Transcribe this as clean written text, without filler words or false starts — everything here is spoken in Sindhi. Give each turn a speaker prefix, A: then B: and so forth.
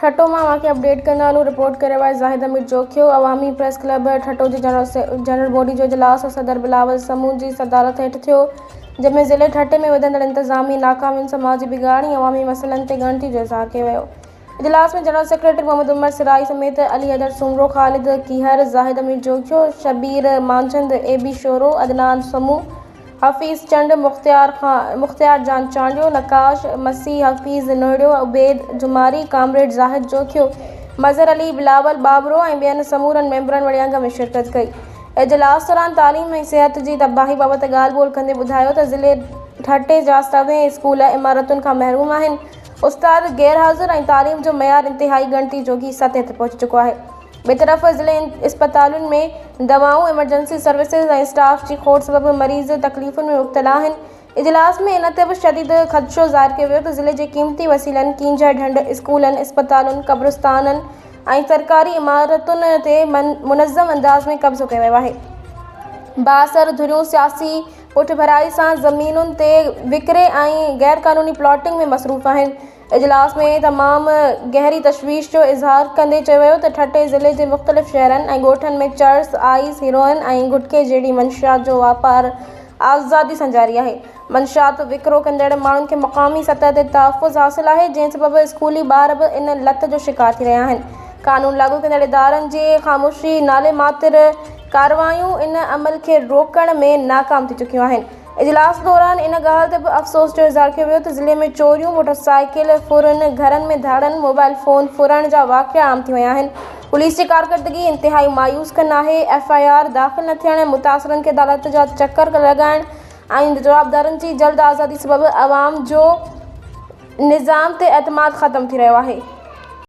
A: ٺٽو مان اوهان کي اپڊيٽ ڪندا هلون رپورٽ ڪري رهيو آهي زاهد امير جوکيو عوامي پريس ڪلب ٺٽو جي جنرل باڊي جو اجلاس صدر بلاول سمون جي صدارت هيٺ ٿيو جنهن ۾ ضلعي ٺٽي ۾ وڌندڙ انتظامي ناڪامين سماجي بگاڙ ۽ عوامي مسئلن تي ڳڻتي جو اظهار ڪيو ويو اجلاس ۾ جنرل سيڪريٽري محمد عمر سرائي سميت علي حيدر سومرو، خالد ڪيهر، زاهد امير جوکيو، شبير مانجهند، اي بي شورو، عدنان سمون، حفيظ چنڊ، مختيار جان چانڊيو، نقاش مسيح، حفيظ نوهڙيو، عبيد جماري، ڪامريڊ زاهد جوکيو، مظهر علي، بلاول ٻاٻرو ۽ ٻين سمورن ميمبرن وڏي انگ ۾ شرڪت ڪئي. اجلاس دوران تعليم ۽ صحت جي تباهي بابت ڳالهه ٻولهه ڪندي ٻڌايو ته ضلعي ٺٽي جا سوين اسڪول عمارتن کان محروم آهن، استاد غير حاضر ۽ تعليم جو معيار انتهائي ڳڻتي جوڳي سطح تي پهچي چڪو آهي. ٻئي طرف ضلعي اسپتالن ۾ دوائون، ايمرجنسي سروسز ۽ اسٽاف جي کوٽ سبب مريض تڪليفن ۾ مبتلا آهن. اجلاس ۾ ان تي به شديد خدشو ظاهر ڪيو ويو ته ضلعي جي قيمتي وسيلن ڪينجهر ڍنڍ، اسڪولن، اسپتالن، قبرستانن ۽ سرڪاري عمارتن تي منظم انداز ۾ قبضو ڪيو ويو آهي. بااثر ڌريون سياسي پٺڀرائي سان زمينن تي وڪري ۽ غيرقانوني پلاٽنگ ۾ مصروف آهن. اجلاس ۾ تمام گهري تشويش جو اظهار ڪندي چيو ويو ته ٺٽي ضلعي جي مختلف شهرن ۽ ڳوٺن ۾ چرس، آئيس، هيروئن ۽ گٽڪي جهڙي منشيات جو واپار آزادي سان جاري آهي. منشيات وڪرو ڪندڙ ماڻهن کي مقامي سطح تي تحفظ حاصل آهي جنهن سبب اسڪولي ٻار به ان لت جو شڪار ٿي رهيا آهن. قانون لاڳو ڪندڙ ادارن جي خاموشي نالي ماتر ڪارروايون ان عمل کي روڪڻ ۾ ناڪام ٿي چڪيون آهن. اجلاس دوران ان ڳالهه تي به افسوس جو اظهار ڪيو ويو ته ضلعي ۾ چوريون، موٽر سائيڪل ڦرن، گهرن ۾ ڌاڙن، موبائل فون ڦرڻ جا واقعا عام ٿي ويا آهن. پوليس جي ڪارڪردگي انتهائي مايوس ڪن آهي، ايف I R داخل نه ٿيڻ، متاثرن کي عدالت جا چڪر لڳائڻ ۽ جوابدارن جي جلد آزادي سبب عوام جو نظام تي اعتماد ختم ٿي رهيو آهي.